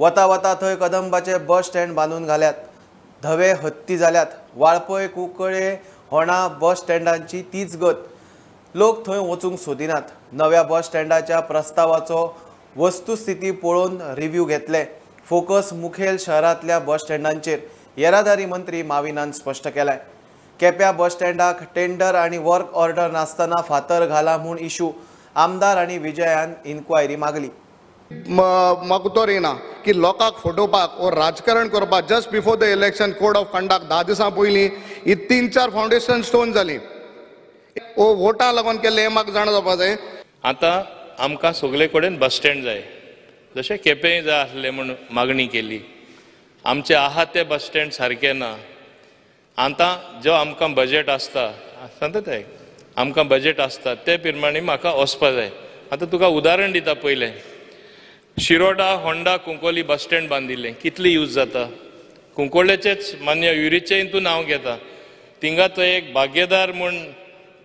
वता वता थंय कदंबाचे बस स्टँड बांदून घाल्यात. धवे हत्ती जाल्यात. वाळपय, कुंकळे, होणा बस स्टँडांची तीच गत. लोक थंय वचूंक सोदिनात. नव्या बस स्टँडाच्या प्रस्तावाचो वस्तुस्थिती पळोवन रिव्ह्यू घेतले. फोकस मुखेल शहरांतल्या बस स्टँडांचेर, येरादारी मंत्री माविनान स्पश्ट केलाय. केप्या बस स्टँडाक टेंडर आनी वर्क ऑर्डर नासतना फातर घाला म्हूण इशू. आमदार आनी विजयान इन्क्वायरी मागली. म्हाका उतर येना की लोकांक फटोवपाक वो राजकारण करपाक just before the election code of conduct 10 दिसां पयलीं ही 3-4 फावंडेशन स्टोन जाली. वो वोटां लागून केल्लें हें म्हाका जाणा जावपा जाय. आतां आमकां सगळे कडेन बस स्टँड जाय, जशें केपेंय जाय आसलें म्हूण मागणी केली. आमचे आहा ते बस स्टँड सारकें ना. आतां जो आमकां बजेट आसता, सांगता ते आमकां बजेट आसता ते प्रमाणे म्हाका वचपा जाय. आतां तुका उदाहरण दिता. पयलें Shiroda, Honda, Cuncolim bus stand बांदिल्लें, कितली यूज जाता. कुंकोळ्याचेच मान्य युरीचें हितून नांव घेता. थिंगा तो एक भाग्यदार म्हूण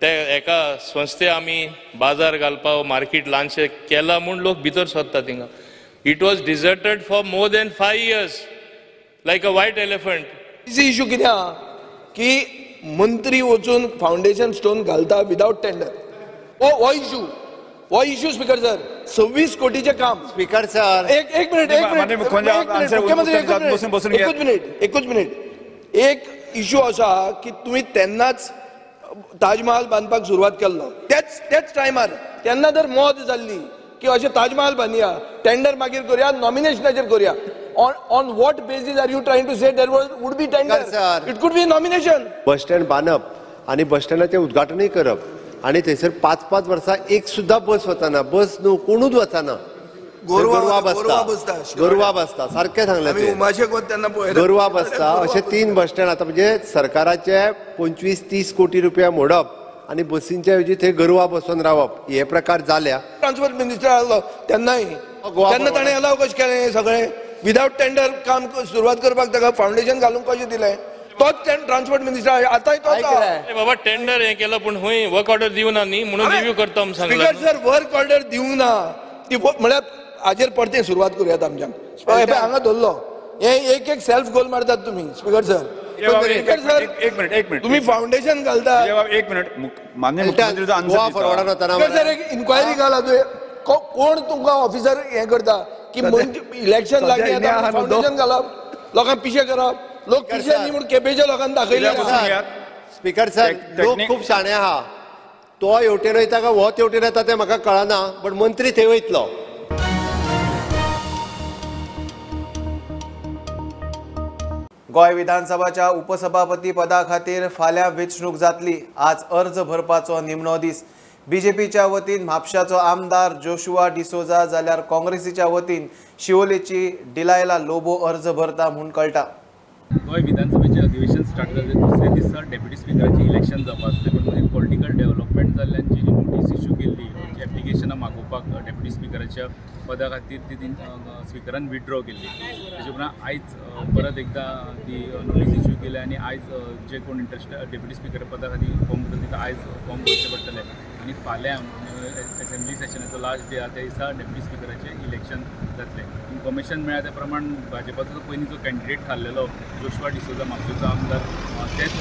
ते एका संस्थे आमी बाजार घालपा मार्केट ल्हानशें केलां म्हूण लोक भितर सोदता थिंगा. It was deserted for more than 5 years like a white elephant. Issue कितें आहा की मंत्री वचून फावंडेशन स्टोन घालता विदावट टेंडर. हो इशू, हो इशू स्पीकर सर. 26 कोटीचें काम. स्पीकर सर एक मिनिट, एक मिनिट, मुख्यमंत्री एकूच मिनिट, एकूच मिनिट. एक इशू आसा की तुमी तेन्नाच ताजमहाल बांदपाक सुरवात केल्लो, त्याच त्याच टायमार. तेन्ना जर मौज जाल्ली की अशें ताजमहाल बांदया, टेंडर मागीर करुया, नॉमिनेशनाचेर करुया. On what basis are you trying to say there would be tender? It could be nomination. Bus stand बांदप आनी बस स्टँडाचें उद्घाटनूय करप आनी थंयसर 5-5 वर्सां एक सुद्दां बस वचना. बस न्हू, कोणूच वचना. गोरवां बसता, गोरवां बसता, सारकें सांगलें. गोरवां बसता. अशे 3 बस स्टँड आतां म्हणजे सरकाराचे 25-30 कोटी रुपया मोडप आनी बसींच्या ऐवजी थंय गोरवां बसून रावप हे प्रकार जाल्या. ट्रान्सपोर्ट मिनिस्टर आसलो तेन्नाय, तेन्ना ताणें अलाव कशें केलें हें सगळें? विदावट टेंडर काम सुरवात करपाक ताका फावंडेशन घालूंक कशें दिलें? तोच ट्रान्सपोर्ट मिनिस्टर आतांय तोच. बाबा टेंडर हें केलां पूण खंय वर्क ऑर्डर दिवना न्ही म्हणून रिव्यू करता म्हूण सांगलां. स्पीकर सर, वर्क ऑर्डर दिवंक ना ती म्हळ्यार हाजेर परतें सुरवात करुयात आमच्यान. हांगा धरलो हे एक एक सेल्फ गोल मारतात तुमी. स्पीकर सर, स्पीकर सर, एक मिनिट, एक मिनिट. तुम्ही फावंडेशन घालता. एक मिनिट, मान्य स्पीकर सर, एक इन्क्वायरी घाला. तुवें कोण तुमकां ऑफिसर हें करता की इलेक्शन लागीं आतां फावंडेशन घालप, लोकांक पिशे करप. लोक पिशे न्ही म्हूण केपेच्या लोकांक दाखयलें. स्पीकर सर, लोक खूब शाणे आहा. तो हेवटेन वयता काय हो तेवटेन येता तें म्हाका कळना, बट मंत्री थंय वयतलो. गोंय विधानसभाच्या उपसभापती पदा खातीर फाल्यां वेंचणूक जातली. आज अर्ज भरपाचो निमणो दीस. बीजेपीच्या वतीन म्हापशाचो आमदार जोशुआ डिसोजा जाल्यार काँग्रेसीच्या वतीन शिवोलेची डिलायला लोबो अर्ज भरता म्हूण कळटा. गोंय विधानसभेचें अधिवेशन स्टार्ट जालें दुसरे दिसा डेप्युटी स्पिकराचें इलेक्शन जावपा आसलें, पूण मदीं पॉलिटिकल डेव्हलपमेंट जाल्ल्यान जी नोटीस इश्यू केल्ली एप्लिकेशनां मागोवपाक डेप्युटी स्पिकराच्या पदा खातीर ती स्पिकरान विथड्रॉ केल्ली. तेजे उपरांत आयज परत एकदां ती नोटीस इश्यू केली आनी आयज जे कोण इंट्रस्ट डेप्युटी स्पिकर पदा खातीर फॉर्म भरता ताका आयज फॉर्म भरचे पडटले आनी फाल्यां एसेंब्ली सेशनाचो लास्ट डे आसा त्या दिसा डेप्युटी स्पिकराचें इलेक्शन जातलें. इन्फॉर्मेशन मेळ्ळा त्या प्रमाण भाजपाचो पयलीं जो कॅन्डिडेट थारलेलो जोशुआ डिसोजा म्हापशेचो आमदार तेच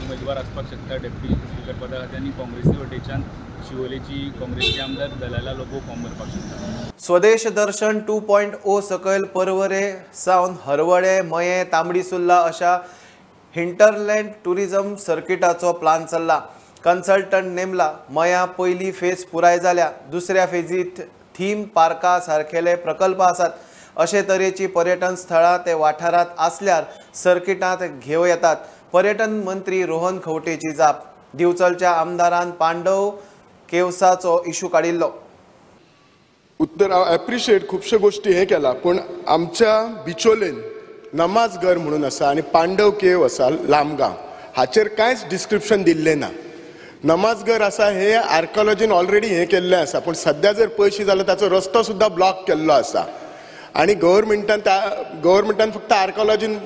उमेदवार आसपाक शकता डेप्युटी स्पिकर पदा खातीर आनी काँग्रेसी वटेच्यान शिवोलेची काँग्रेसचे आमदार दलाला लोबो फॉर्म भरपाक शकता. स्वदेश दर्शन 2.0 सकयल परवरे सावन हरवळे, मये, तांबडी सुर्ला अशा हिंटरलँड टुरिझम सर्किटाचो प्लान चल्ला. कन्सल्टंट नेमला. मया पयली फेज पुराय जाल्या. दुसऱ्या फेजीत थीम पार्का सारकेले प्रकल्प आसात. अशे तरेची पर्यटन स्थळां ते वाठारांत आसल्यार सर्किटांत घेवं येतात. पर्यटन मंत्री रोहन खंवटेची जाप. दिवचलच्या आमदारान पांडव केवसाचो इशू काडिल्लो. उत्तर हांव एप्रिशिएट खुबश्यो गोश्टी हें केला, पूण आमच्या बिचोलेन नमाज घर म्हणून आसा आनी पांडव केव आसा लामगांव, हाचेर कांयच डिस्क्रिप्शन दिल्लें ना. नमाज घर आसा हे आर्कोलॉजीन ऑलरेडी हें केल्लें आसा, पूण सद्या जर पळयशी जाल्यार ताचो रस्तो सुद्दां ब्लॉक केल्लो आसा आनी गव्हर्मेंटान फक्त आर्कोलॉजीन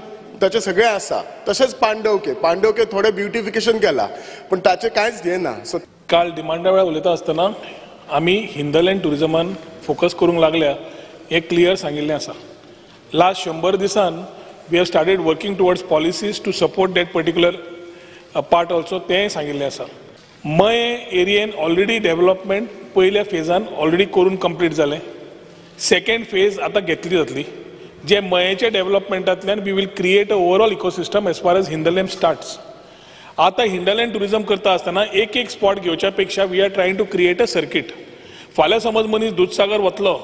ताचें सगळें आसा. तशेंच पांडव केव, पांडव केव थोडें ब्युटिफिकेशन केलां पूण ताचें कांयच हें ना. सो काल डिमांडा वेळार उलयता आसतना आमी हिंदरलँड टुरिजमान फोकस करूंक लागल्या हें क्लियर सांगिल्लें आसा. लास्ट 100 दिसान we have started working towards policies to support that particular part also, तेंय सांगिल्लें आसा. मये एरियेन ऑलरेडी डेव्हलपमेंट पयल्या फेजान ऑलरेडी करून कंप्लीट जालें. सेकंड फेज आतां घेतली जातली, जे मयेच्या डेव्हलपमेंटांतल्यान we will create a overall ecosystem as far as hinterland starts. आतां हिंडरलँड टुरिजम करता आसतना एक एक स्पॉट घेवच्या पेक्षा we are trying to create a circuit. फाल्यां समज मनीस दुधसागर वतलो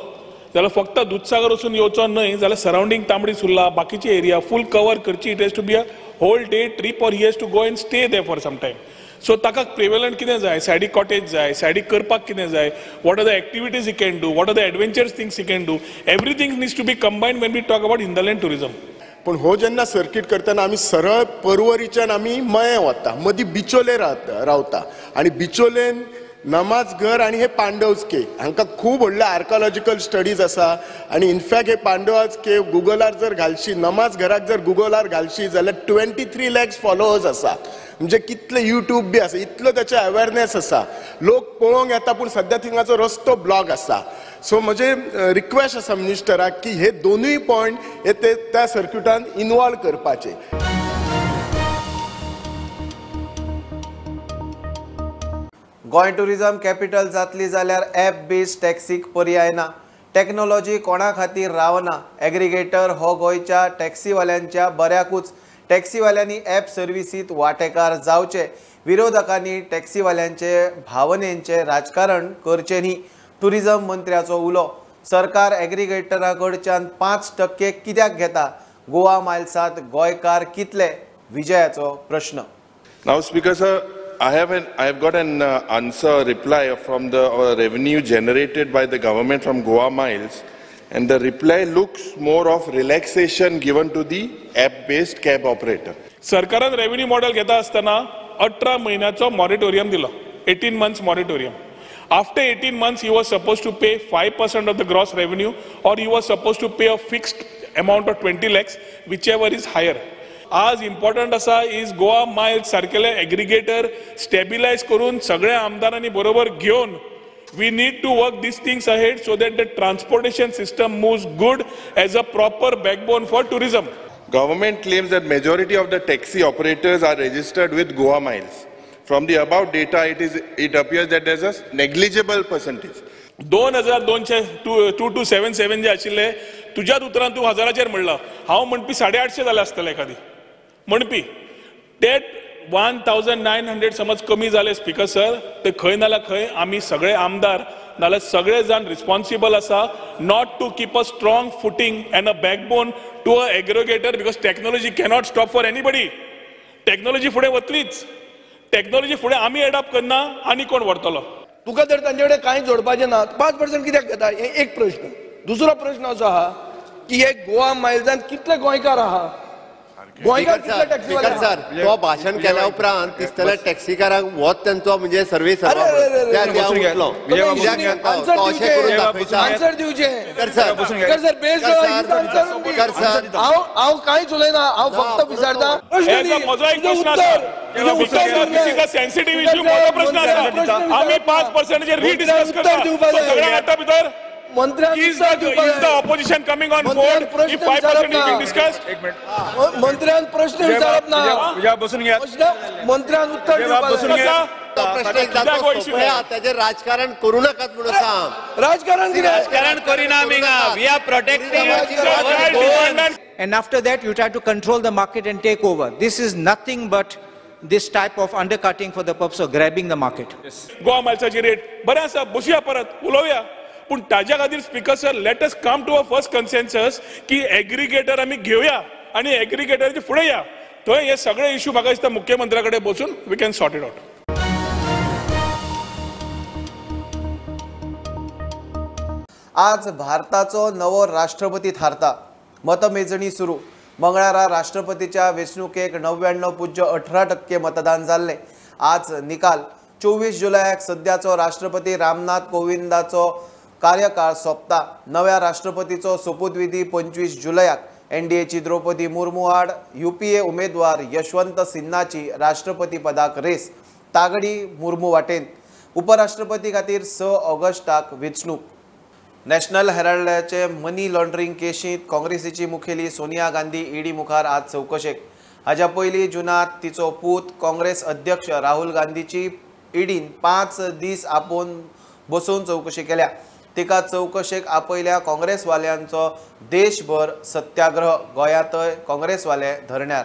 जाल्यार फक्त दुधसागर वचून येवचो न्हय, जाल्यार सरावंडींग तांबडी सुर्ला बाकीची एरिया फूल कवर करची. It has to be a whole day trip or he has to go and stay there for some time. So ताका प्रिवेलंट कितें जाय, सायडीक कॉटेज जाय, सायडीक करपाक कितें जाय, what are the activities he can do, what are the adventures things he can do, everything needs to be combined when we talk about hinterland tourism. पूण हो जेन्ना सर्कीट करतना आमी सरळ परवरीच्यान आमी मये वता, मदीं बिचोले रावता आनी बिचोलेन नमाज घर आनी हे पांडवज केव हांकां खूब व्हडले आर्कोलॉजिकल स्टडीज आसा. आनी इनफॅक्ट हे पांडवाज केव गुगलार जर घालशी, नमाज घराक जर गुगलार घालशी जाल्यार 23 lakhs followers आसा. म्हणजे कितले यूट्यूब बी आसा, इतलो ताचें अवेरनेस आसा, लोक पळोवंक येता. पूण सद्या थिंगाचो रस्तो ब्लॉक आसा. सो म्हजें रिक्वेस्ट आसा मिनिस्टराक की हे दोनूय पॉयंट हे ते त्या सर्क्युटान इनवॉल्व करपाचे. गोंय टुरिजम कॅपिटल जातली जाल्यार ॲप बेस्ड टॅक्सीक पर्याय ना. टॅक्नोलॉजी कोणा खातीर रावना. एग्रिगेटर हो गोंयच्या टॅक्सीवाल्यांच्या बऱ्याकूच. टॅक्सीवाल्यांनी ॲप सर्विसीत वांटेकार जावचे. विरोधकांनी टॅक्सीवाल्यांचे भावनेंचे राजकारण करचें न्ही, टुरिजम मंत्र्याचो उलो. सरकार एग्रिगेटरा कडच्यान 5% कित्याक घेता? गोवा मायल्सांत गोंयकार कितले? विजयाचो प्रश्न. Now, Speaker sir, I have got an answer reply from the revenue generated by the government from Goa Miles, and the reply looks more of relaxation given to the app-based cab operator. सरकारान revenue model घेता आसतना 18 महिन्याचो moratorium दिलो, 18 months moratorium. After 18 months he was supposed to pay 5% of the gross revenue or he was supposed to pay a fixed amount of 20 lakhs, whichever is higher. आज important आसा is Goa miles सारकेले aggregator stabilise करून सगळ्या आमदारांनी बरोबर घेवन we need to work these things ahead so that the transportation system moves good as a proper backbone for tourism. Government claims that majority of the taxi operators are registered with Goa Miles. From the above data, it appears that there is a negligible percentage. 2200 2277 जे आशिल्ले तुज्याच उतरान तूं हजाराचेर म्हणला, हांव म्हणपी 850 जाले आसतले एखादी म्हणपी. ते 1900 समज कमी जाले स्पीकर सर, ते खंय नाल्यार खंय आमी सगळे आमदार नाल्यार सगळे जाण रिस्पॉन्सिबल आसा not to keep a strong footing and a backbone to a aggregator, because technology cannot stop for anybody. Technology फुडें वतलीच, टॅक्नोलॉजी फुडें आमी एडॉप्ट करना आनी कोण व्हरतलो? तुका जर तांचे कडेन कांय जोडपाचें ना, 5% कित्याक घेता? हें एक प्रश्न. दुसरो प्रश्न असो आहा की हे गोवा मायल्सान कितले गोंयकार आहा? गोंयकार कितले टॅक्सीवाले? सर, तो भाशण केल्या उपरांत दिसतले टॅक्सीकारांक होच तेंचो म्हणजे सर्वीस. आन्सर दिवचें हांव कांयच उलयना, हांव फक्त विचारता. सेन्सिटीव इश्यू, मोठो प्रश्न आसा. आमी 5% रिडिस्कस करता सगळ्या आतां भितर. मंत्र्यान Is the opposition coming on board? If 5% is being discussed? मंत्र्यान प्रश्न विचारप ना. मंत्र्यान उत्तर दिवपाक. प्रश्न एकदां राजकारण करू नाकात म्हणून सांग. राजकारण कितें? राजकारण करिना आमी. We are protecting. And after that you try to control the market and take over. This is nothing but this type of undercutting for the purpose of grabbing the market. Goa मायल्साची rate बरें आसा, बसुया परत उलोवया. पूण ताज्या खातीर speaker sir, let us come to a first consensus की aggregator आमी घेवया आनी एग्रिगेटराचे फुडें या. थंय हे सगळे इश्यू म्हाका दिसता मुख्यमंत्र्या कडेन बसून we can sort it out. आज भारताचो नवो राष्ट्रपती थारता. मतमेजणी सुरू. मंगळारा राष्ट्रपतीच्या वेंचणुकेक 99.18% मतदान जाल्लें. आज निकाल. 24 जुलयाक सद्याचो राष्ट्रपती रामनाथ कोविंदाचो कार्यकाळ सोंपता. नव्या राष्ट्रपतीचो सोपूतविधी 25 जुलयाक. एनडीएची द्रौपदी मुर्मू आड यूपीए उमेदवार यशवंत सिन्हाची राष्ट्रपती पदाक रेस. तागडी मुर्मू वाटेन. उपराष्ट्रपती खातीर 6 ऑगस्टाक वेंचणूक. नॅशनल हेराल्डाचे मनी लॉन्ड्रिंग केशींत काँग्रेसीची मुखेली सोनिया गांधी ईडी मुखार आज चवकशेक. हाज्या पयलीं जुनांत तिचो पूत काँग्रेस अध्यक्ष राहुल गांधीची ईडीन 5 दीस आपोवन बसोवन चवकशी केल्या. तिका चवकशेक आपयल्या काँग्रेसवाल्यांचो देशभर सत्याग्रह. गोंयांतय काँग्रेसवाले धरण्यार.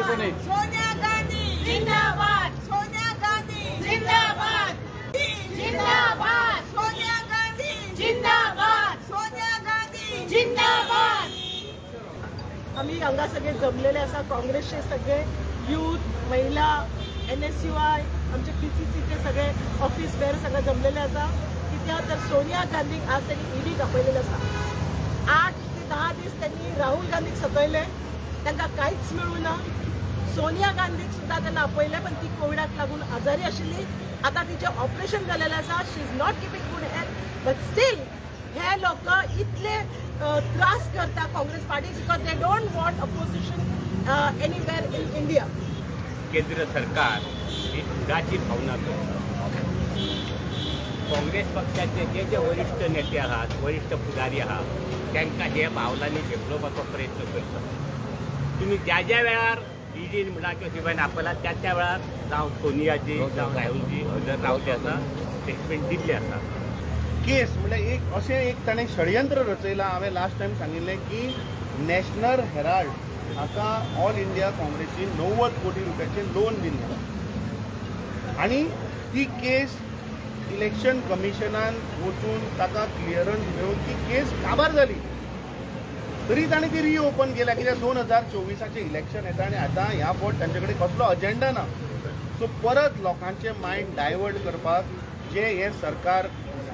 सोनिया गांधी जिंदाबाद, सोनिया गांधी जिंदाबाद, जिंदाबाद, सोनिया गांधी जिंदाबाद, सोनिया गांधी जिंदाबाद. आमी हांगा सगळे जमलेले आसा. काँग्रेसचे सगळे यूथ, महिला, NSUI, आमचे PCCचे सगळे ऑफिस बेअर सगळे जमलेले आसा. कित्याक तर सोनिया गांधीक आज त्यांनी ईडीक आपयलेले आसा. 8 ते 10 दीस त्यांनी राहुल गांधीक सतयले, तांकां कांयच मेळूं ना. सोनिया गांधीक सुद्दां त्यांना आपयले, पण ती कोविडाक लागून आजारी आशिल्ली. आतां तिचें ऑपरेशन जालेलें आसा. She is not keeping good health, but still हे लोक इतले त्रास करता Congress party, because they don't want opposition anywhere in India. केंद्र सरकार ही सुडाची भावना करता. काँग्रेस पक्षाचे जे जे वरिश्ठ नेते आहात, वरिश्ठ फुडारी आहात, तांकां हे पावलांनी झेपलोवपाचो प्रयत्न करता. तुमी ज्या ज्या वेळार ईडीन म्हणा किंवा सीबीआयन आपयला त्या त्या वेळार जावं सोनियाजी जावं राहुलजी हजर रावले आसा, स्टेटमेंट दिल्ले आसा. केस म्हणल्यार एक अशें एक ताणें षडयंत्र रचयलां. हांवें लास्ट टायम सांगिल्लें की नॅशनल हेराल्ड हाका ऑल इंडिया काँग्रेसीन 90 कोटी रुपयाचें लोन दिल्लें आनी ती केस इलेक्शन कमिशनान वचून ताका क्लियरन्स मेळून ती केस काबार जाली. तरी ताणें ती रिओपन केल्या कित्याक 2024 इलेक्शन येता आनी आतां ह्या फावट तांचे कडेन कसलो अजेंडा ना. सो परत लोकांचें मायंड डायवर्ट करपाक जे हें सरकार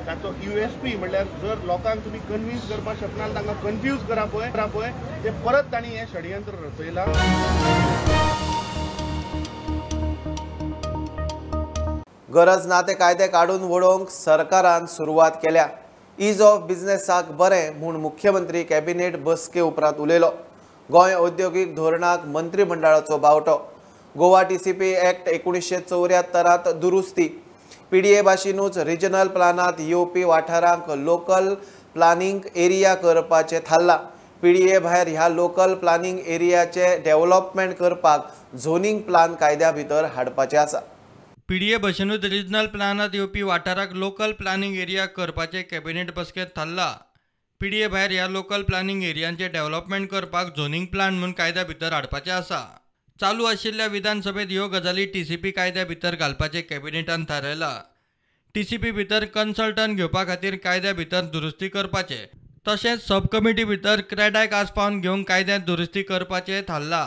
ताचो USP म्हणल्यार जर लोकांक तुमी कन्विन्स करपाक शकना तांकां कन्फ्यूज करा पळय ते परत तांणी हें षडयंत्र रचयलां. गरज ना ते कायदे काडून वडोवंक सरकारान सुरवात केल्या. Is of बिझनेसाक बरें म्हूण मुख्यमंत्री कॅबिनेट बसके उपरांत उलयलो. गोंय औद्योगीक धोरणाक मंत्रीमंडळाचो बावटो. गोवा TCP act 1974 दुरुस्ती. PDA भाशेनूच रिजनल प्लानांत येवपी वाठारांक लोकल प्लानिंग एरिया करपाचें थारलां. PDA भायर ह्या लोकल प्लानिंग एरियाचें डेव्हलपमेंट करपाक झोनिंग प्लान कायद्या भितर हाडपाचें आसा. PDA भशेनूच रिजनल प्लानांत येवपी वाठाराक लोकल प्लानिंग एरिया करपाचें कॅबिनेट बसकेंत थारलां. PDA भायर ह्या लोकल प्लानिंग एरियांचें डेव्हलपमेंट करपाक झोनिंग प्लान म्हूण कायद्या भितर हाडपाचें आसा. चालू आशिल्ल्या विधानसभेत ह्यो गजाली TCP कायद्या भितर घालपाचें कॅबिनेटान थारायलां. TCP भितर कन्सल्टंट घेवपा खातीर कायद्या भितर दुरुस्ती करपाचें तशेंच सब कमिटी भितर क्रेडायक आसपावन घेवंक कायद्यांत दुरुस्ती करपाचें थारलां.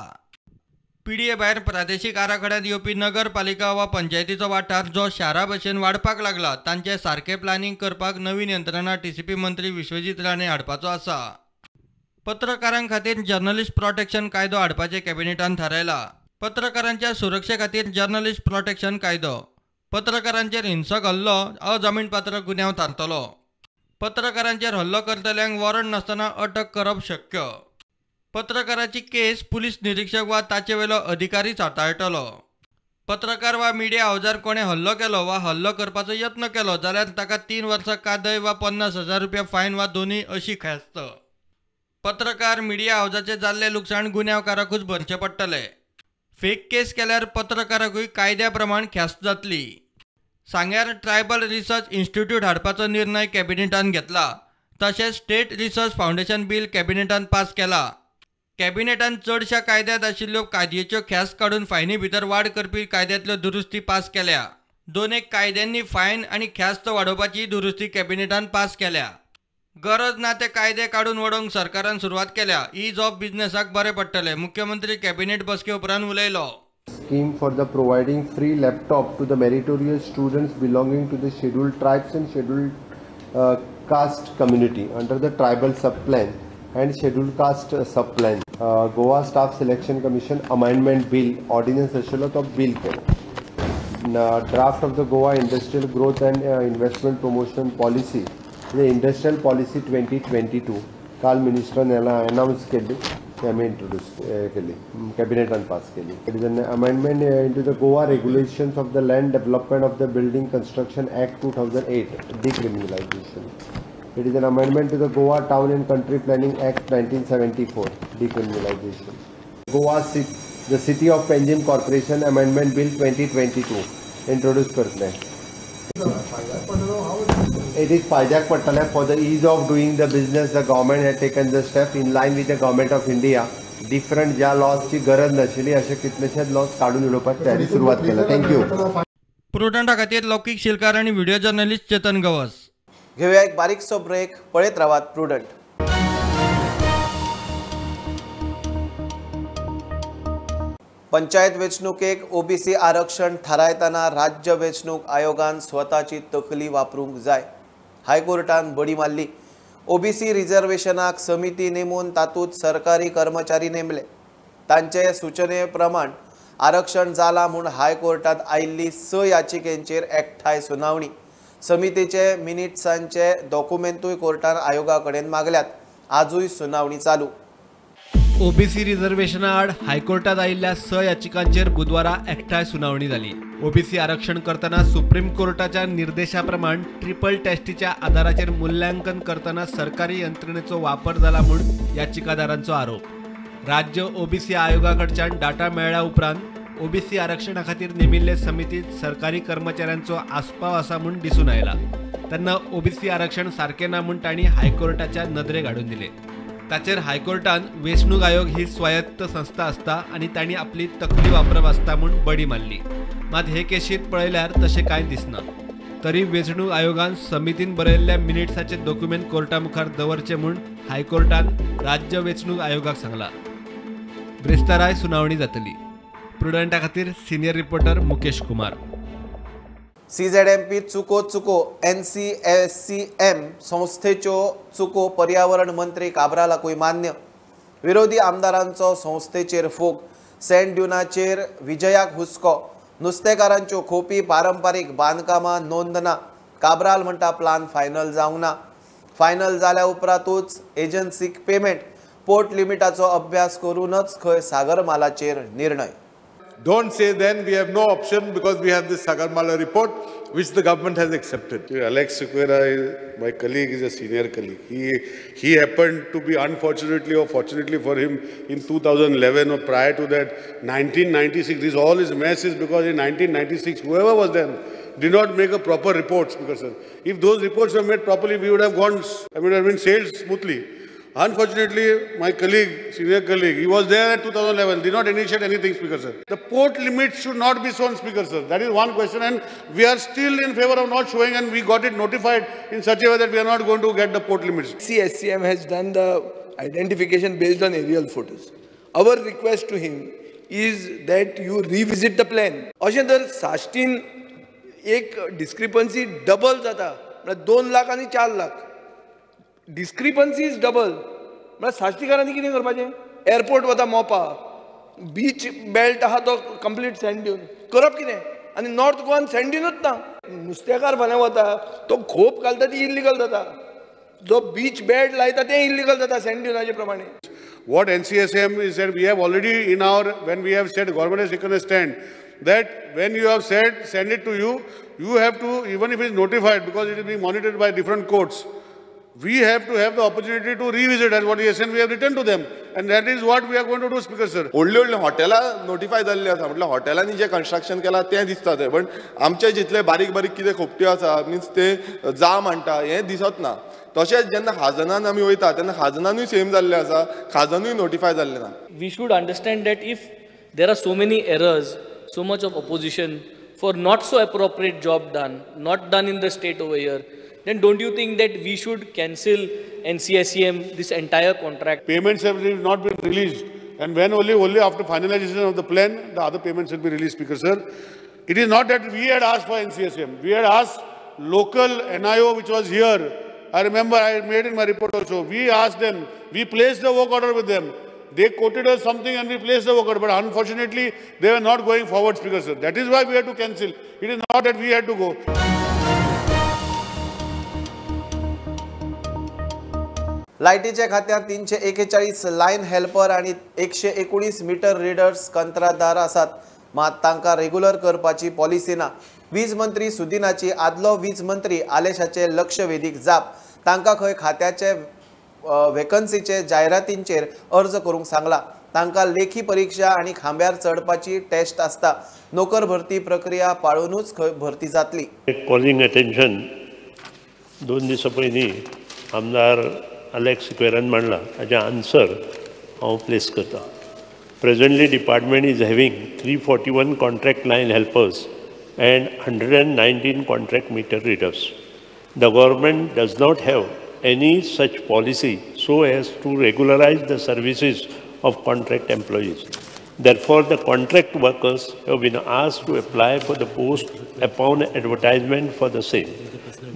PDA भायर प्रादेशीक आराखड्यांत येवपी नगरपालिका वा पंचायतीचो वाठार जो शारा भशेन वाडपाक लागला तांचें सारकें प्लानिंग करपाक नवीन यंत्रणा TCP मंत्री विश्वजीत राणे हाडपाचो आसा. पत्रकारां खातीर जर्नलिस्ट प्रोटेक्शन कायदो हाडपाचें कॅबिनेटान थारायलां. पत्रकारांच्या सुरक्षे खातीर जर्नलिस्ट प्रोटेक्शन कायदो. पत्रकारांचेर हिंसक हल्लो अजामीनपात्र गुन्यांव थारतलो. पत्रकारांचेर हल्लो करतल्यांक वॉरंट नासतना अटक करप शक्य. पत्रकाराची केस पुलीस निरीक्षक वा ताचे वयलो अधिकारीच हाताळटलो. पत्रकार वा मिडिया हावजार कोणें हल्लो केलो वा हल्लो करपाचो यत्न केलो जाल्यार ताका 3 वर्सां कादय वा 50,000 रुपया फायन वा दोनूय अशी ख्यास्त. पत्रकार मिडिया हावजाचें जाल्लें लुकसाण गुन्यांवकाराकूच भरचें पडटलें. फेक केस केल्यार पत्रकाराकूय कायद्या प्रमाण ख्यास्त जातली. सांग्यार ट्रायबल रिसर्च इन्स्टिट्यूट हाडपाचो निर्णय कॅबिनेटान घेतला. तशेंच स्टेट रिसर्च फावंडेशन बील कॅबिनेटान पास केला. कॅबिनेटान चडश्या कायद्यांत आशिल्ल्यो कादयेच्यो ख्यास्त काडून फायनी भितर वाड करपी कायद्यांतल्यो दुरुस्ती पास केल्या. 2 एक कायद्यांनी फायन आनी ख्यास्त वाडोवपाची दुरुस्ती कॅबिनेटान पास केल्या. गरज ना ते कायदे काडून वडोवंक सरकारान सुरवात केल्या. Is of बिझनेसाक बरें पडटलें, मुख्यमंत्री कॅबिनेट बसके उपरांत उलयलो. Scheme for the providing free laptop to the meritorious students belonging to the scheduled tribes and scheduled caste community under the tribal sub plan and scheduled caste sub plan. Goa Staff Selection Commission Amendment Bill Ordinance आशिल्लो तो bill केलो. Draft of the Goa Industrial Growth and Investment Promotion Policy industrial policy 2022 काल मिनिस्टरान अनावन्स केल्ली, ती आमी introduce केली, कॅबिनेटान pass केली. It is an amendment into the Goa regulations of the land development of the building construction act 2008 decriminalisation. It is an amendment to the Goa Town and Country Planning Act 1974 decriminalization. Goa the City of Panjim Corporation Amendment Bill 2022 introduced करतले. It is फायद्याक पडटलें for the ease of doing the business. The government had taken the step in line with the government of India. Different ज्या लॉजची गरज नाशिल्ली अशे कितलेशेच lodge काडून उडोवपाक तयारी सुरवात केल्या. Thank you. प्रुडंटा खातीर लौकीक शिलकार आनी व्हिडिओ जर्नलिस्ट चेतन गवस. घेऊया एक बारीकसो ब्रेक, पळयत रावात प्रुडंट. पंचायत वेंचणुकेक ओबीसी आरक्षण थारायतना राज्य वेंचणूक आयोगान स्वताची तकली वापरूंक जाय. हायकोर्टान बडी मारली. ओबीसी रिझर्वेशनाक समिती नेमून तातूंत सरकारी कर्मचारी नेमले. तांचे सुचने प्रमाण आरक्षण जाला म्हूण हायकोर्टांत आयिल्ली 6 याचिकेंचेर एकठांय सुनावणी. समितीचे मिनिट्सांचे डॉक्युमेंटूय कोर्टान आयोगा कडेन मागल्यात. आजूय सुनावणी चालू. ओबीसी रिझर्वेशना आड हायकोर्टात आयिल्ल्या 6 याचिकांचेर बुधवारा एकठांय सुनावणी जाली. ओबीसी आरक्षण करतना सुप्रीम कोर्टाच्या निर्देशा प्रमाण ट्रिपल टेस्टीच्या आदाराचेर मूल्यांकन करतना सरकारी यंत्रणेचो वापर जाला म्हूण याचिकादारांचो आरोप. राज्य ओबीसी आयोगा कडच्यान डाटा मेळ्ळ्या उपरांत ओबीसी आरक्षणा खातीर नेमिल्ले समितीत सरकारी कर्मचाऱ्यांचो आस्पाव आसा म्हूण दिसून आयला. तेन्ना ओबीसी आरक्षण सारकें ना म्हूण तांणी हायकोर्टाच्या नदरेक हाडून दिलें. ताचेर हायकोर्टान वेंचणूक आयोग ही स्वायत्त संस्था आसता आनी तांणी आपली तकली वापरप आसता म्हूण बडी मारली. मात हे केशींत पळयल्यार तशें कांय दिसना. तरी वेंचणूक आयोगान समितीन बरयल्ल्या मिनिट्साचे डॉक्युमेंट कोर्टा मुखार दवरचे म्हूण हायकोर्टान राज्य वेंचणूक आयोगाक सांगला. ब्रेस्ताराय सुनावणी जातली. प्रुडंटा खातीर senior reporter Mukesh Kumar. CZMP चुको चुको NCSCM संस्थेच्यो चुको पर्यावरण मंत्री काब्रालाकूय मान्य. विरोधी आमदारांचो संस्थेचेर फोग. सँड ड्युनाचेर विजयाक हुस्को. नुस्तेकारांच्यो खोपी पारंपारीक बांदकामां नोंद ना. काब्राल म्हणटा प्लान फायनल जावंक ना. फायनल जाल्या उपरांतूच एजन्सीक पेमेंट. पोर्ट लिमिटाचो अभ्यास करूनच खंय सागरमालाचेर निर्णय. Don't say then we have no option because we have this Sagarmala report which the government has accepted. Alex Sequeira, my colleague, is a senior colleague. He happened to be, unfortunately or fortunately for him, in 2011 or prior to that, 1996, this all is mess is because in 1996, whoever was then, did not make a proper reports. Because if those reports were made properly, we would have gone, I mean, have been sailed smoothly. Unfortunately, my colleague, senior colleague, he was there at 2011, did not initiate anything, Speaker sir. The port limit should not be shown, Speaker sir. That is one question, and we are still in favor of not showing, and we got it notified in such a way that we are not going to get the port limits. CSCM has done the identification based on aerial photos. Our request to him is that you revisit the plan. अशें जर साश्टीन एक discrepancy double जाता, म्हळ्यार 2 लाख आनी 4 lakh. Discrepancy is double. म्हळ्यार साश्टीकारांनी कितें करपाचें? Airport वता मोपा, बीच बेल्ट आहा तो कंप्लीट सँड ड्यून, करप कितें? आनी नॉर्थ गोवान सँड ड्यूनूच ना. नुस्तेकार फाल्यां वता तो खोप घालता ती इल्लिगल जाता, जो बीच बेल्ट लायता तें इल्लिगल जाता सँड ड्युनाचे प्रमाणे. What NCSM is said, we have already in our, when we have said government has taken a stand, that when you have said send it to you, you have to, even if it is notified because it is being monitored by different courts, we have to have the opportunity to revisit, as what he has said, we have written to them, and that is what we are going to do, Speaker sir. व्हडले व्हडले हॉटेलां notify जाल्ली आसा, म्हटल्यार हॉटेलांनी जें construction केलां तें दिसता थंय, पण आमचे जितले बारीक बारीक कितें खोपट्यो आसा, मिन्स ते जा म्हणटा हें दिसत ना. तशेंच जेन्ना खाजनान आमी वयता तेन्ना खाजनानूय सेम जाल्लें आसा, खाजनूय नोटिफाय जाल्लें ना. We should understand that if there are so many errors, so much of opposition for not so appropriate job done, not done in the state over here, then don't you think that we should cancel NCSCM, this entire contract? Payments have not been released, and when only after finalization of the plan, the other payments will be released, Speaker sir. It is not that we had asked for NCSCM. We had asked local NIO which was here. I remember I made in my report also. We asked them, we placed the work order with them. They quoted us something and we placed the work order, but unfortunately they were not going forward, Speaker sir. That is why we had to cancel. It is not that we had to go. लायटीच्या खात्यात 341 line helper आनी 119 metre readers कंत्राटदार आसात, मात तांकां regular करपाची policy ना. वीज मंत्री सुदिनाची आदलो वीज मंत्री आलेशाचे लक्षवेधीक जाप. तांकां खंय खात्याचे वेकन्सीचे जायरातींचेर अर्ज करूंक सांगला. तांकां लेखी परीक्षा आनी खांब्यार चडपाची टेस्ट आसता. नोकर भरती प्रक्रिया पाळूनच खंय भरती जातली. कॉलिंग अटेन्शन 2 दिसां पयलीं आमदार अलेक्स सिक्वेरान मांडला ताजें आन्सर हांव प्लेस करता. Presently department is having 341 contract line helpers and 119 contract meter readers. The government does not have any such policy so as to regularize the services of contract employees. Therefore, the contract workers have been asked to apply for the post upon advertisement for the same.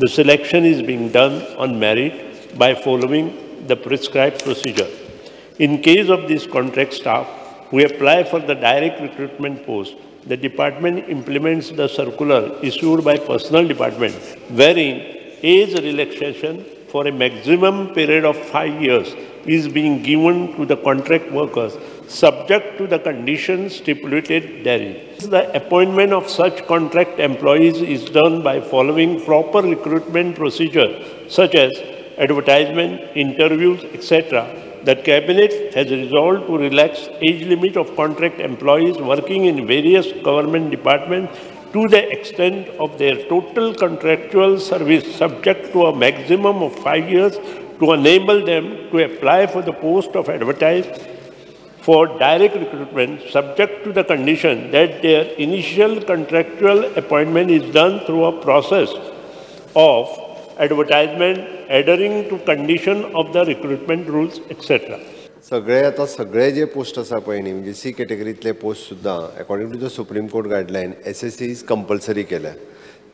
The selection is being done on merit by following the prescribed procedure. In case of this contract staff who apply for the direct recruitment post, the department implements the circular issued by personnel department wherein age relaxation for a maximum period of 5 years is being given to the contract workers subject to the conditions stipulated therein. The appointment of such contract employees is done by following proper recruitment procedure such as advertisement, interviews, etc. The Cabinet has resolved to relax age limit of contract employees working in various government departments to the extent of their total contractual service subject to a maximum of 5 years to enable them to apply for the post of advertised for direct recruitment subject to the condition that their initial contractual appointment is done through a process of advertisement adhering to condition of the recruitment rules, etc. सगळे आता सगळे जे post आसा पळय न्ही, म्हणजे C कॅटेगरीतले post सुद्दां according to the Supreme Court guideline SSC is compulsory केल्या.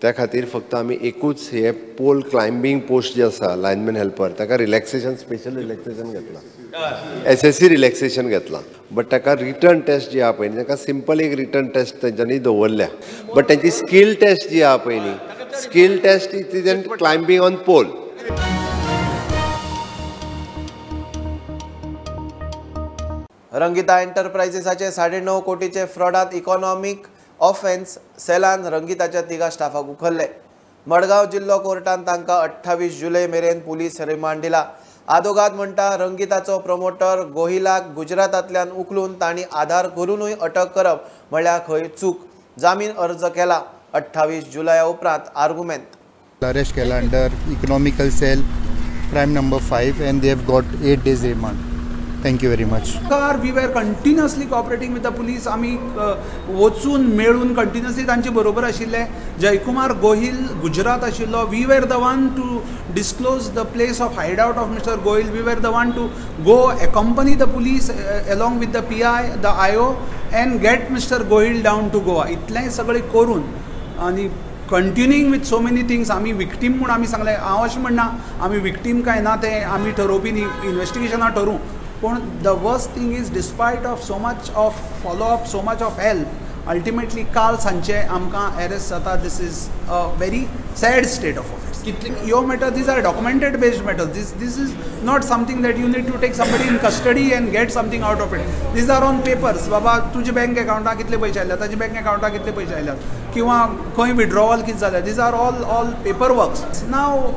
त्या खातीर फक्त आमी एकूच हे पोल क्लायम्बींग पोस्ट जे आसा लायनमॅन हेल्पर ताका रिलॅक्सेशन, स्पेशल रिलॅक्सेशन घेतला, SSC relaxation घेतला. बट ताका रिटर्न टेस्ट जी आहा पळय न्ही, ताका सिंपल एक रिटर्न टेस्ट तेंच्यांनी दवरल्या. बट तेंची स्कील टेस्ट जी आहा पळय न्ही, skill test it is an climbing on pole. Rangita एंटरप्राइजेसाचे 9.5 कोटीचे फ्रॉडात इकॉनॉमिक ऑफेन्स सेलान रंगिताच्या 3 स्टाफाक उखल्ले. मडगांव जिल्लो कोर्टान तांकां 28 जुलय मेरेन पुलीस रिमांड दिला. आदोगाद म्हणटा रंगिताचो प्रमोटर गोहिलाक गुजरातांतल्यान उखलून तांणी आधार करूनूय अटक करप म्हळ्यार खंय चूक. जामीन अर्ज केला. 28 जुलया उपरांत आर्गुमेंत. अरेस्ट केला under economical cell crime number 5 and they have got 8 days remand. Thank you very much. We were continuously cooperating with the police. आमी वचून मेळून कंटिन्युअसली तांचे बरोबर आशिल्ले. जयकुमार गोहिल गुजरात आशिल्लो. We were the one to disclose the place of hide out of Mister Gohil. We were the one to go accompany the police along with the PI, the IO and get Mister Gohil down to Goa. इतलें सगळें करून आनी continuing with so many things आमी victim म्हूण आमी सांगलें. हांव अशें म्हणना आमी विक्टीम काय ना तें आमी ठरोवपी न्ही, इन्वेस्टिगेशनां ठरोवं. पूण the worst thing is despite of so much of follow up, so much of help, ultimately काल सांजचे आमकां एरेस्ट जाता. This is a very sad state of affairs. ह्यो matter, these are documented based matters. This is not something that you need to take somebody in custody and get something out of it. These are on papers. बाबा तुजे bank अकाउंटाक कितले पयशे आयल्यात, ताजे bank अकाउंटाक कितले पयशे आयल्यात, किंवा खंय विड्रॉवल कितें जालें, these are all paper works. Now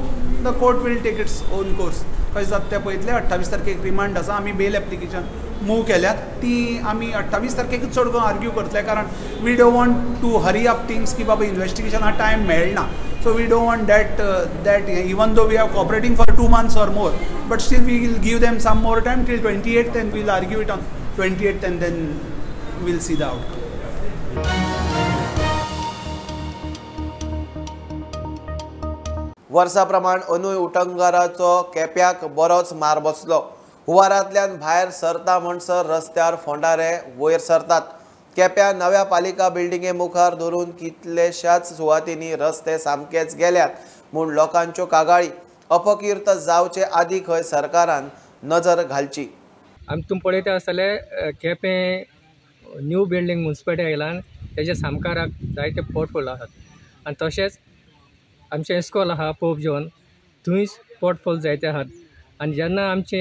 the court will take its own course. कशें जाता तें पळयतले. 28 तारखेक रिमांड आसा. आमी बेल एप्लिकेशन मूव केल्यात ती आमी 28 तारखेकूच चड करून आर्ग्यू करतले, कारण we don't want to hurry up things की बाबा इन्वेस्टिगेशनाक टायम मेळना. So we don't want that even though we are cooperating for 2 months or more, but still we will give them some more time till 28th and we will argue it on 28th and then we will see the outcome. वर्सा प्रमाण अनुय उटंगाराचो केप्याक बरोच मार बसलो. हुवारांतल्यान भायर सरता म्हणसर रस्त्यार फोंडारे वयर सरतात. केप्या नव्या पालिका बिल्डिंगे मुखार धरून कितलेशाच सुवातींनी रस्ते सामकेच गेल्यात म्हूण लोकांच्यो कागाळी. अपकीर्त जावचे आदी खंय सरकारान नजर घालची. आमी तुमी पळयता आसतले केपें न्यू बिल्डींग म्युनिसिपालिटी आयल्यान तेज्या सामकाराक जायते पोटफोल आसात आनी तशेंच आमचें इस्कॉल आहा पोप जॉन, थंयच पोटफोल जायते आहात आनी जेन्ना आमचे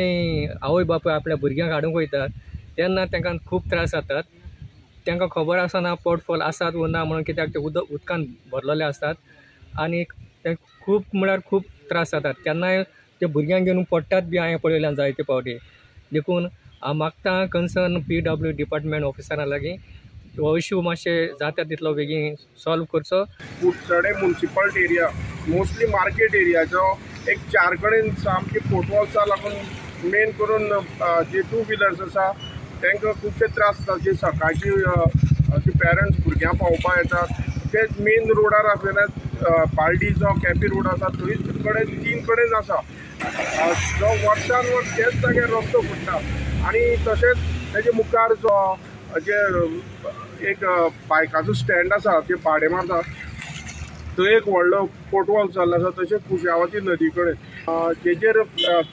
आवय बापूय आपल्या भुरग्यांक हाडूंक वयतात तेन्ना तांकां खूब त्रास जातात. तांकां खबर आसना पोटफोल आसात वो ना म्हणून, कित्याक ते उदकान भरलेले आसतात आनी ते खूब म्हळ्यार खूब त्रास जातात. केन्नाय ते भुरग्यांक घेवन पडटात बी हांवें पळयल्यान जायते फावटी. देखून हांव मागता कन्सर्न PW department ऑफिसरा लागीं हो इशू मातशें जाता तितलो बेगीन सॉल्व करचो. कुडचडे मुन्सिपालिटी एरिया मोस्टली मार्केट एरियाचो एक 4 कडेन सामकी पोटवॉल्सा लागून मेन करून जे 2 व्हिलर्स आसा तांकां खुबशे त्रास जाता. जे सकाळची जे पेरंट्स भुरग्यांक पावोवपाक येतात ते मेन रोडार आसलेल्यान पालडी जो केपी रोड आसा थंयच कडेन 3 कडेन आसा जो वर्सान वर्स त्याच जाग्यार रस्तो फुट्टा. आनी तशेंच तेजे मुखार जो जे एक बायकाचो स्टँड आसा ते भाडें मारता थंय एक व्हडलो पोटवॉल जाल्लो आसा. तशेंच कुशावती नदी कडेन जेचेर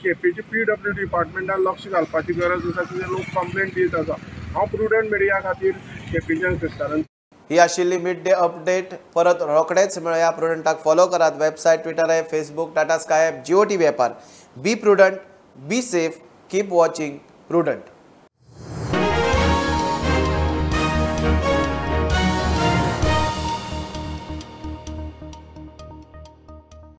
केपेंचे PW डिपार्टमेंटान लक्ष घालपाची गरज आसा. कित्याक लोक कंप्लेन दीत आसा. हांव प्रुडंट मिडिया खातीर केपेंच्यान क्रिस्तान. ही आशिल्ली मिड डे अपडेट. परत रोखडेच मेळया. प्रुडंटाक फॉलो करात website, Twitter app, Facebook, Tata Sky app, Jio TV ॲपार. Be prudent, be safe, keep watching Prudent.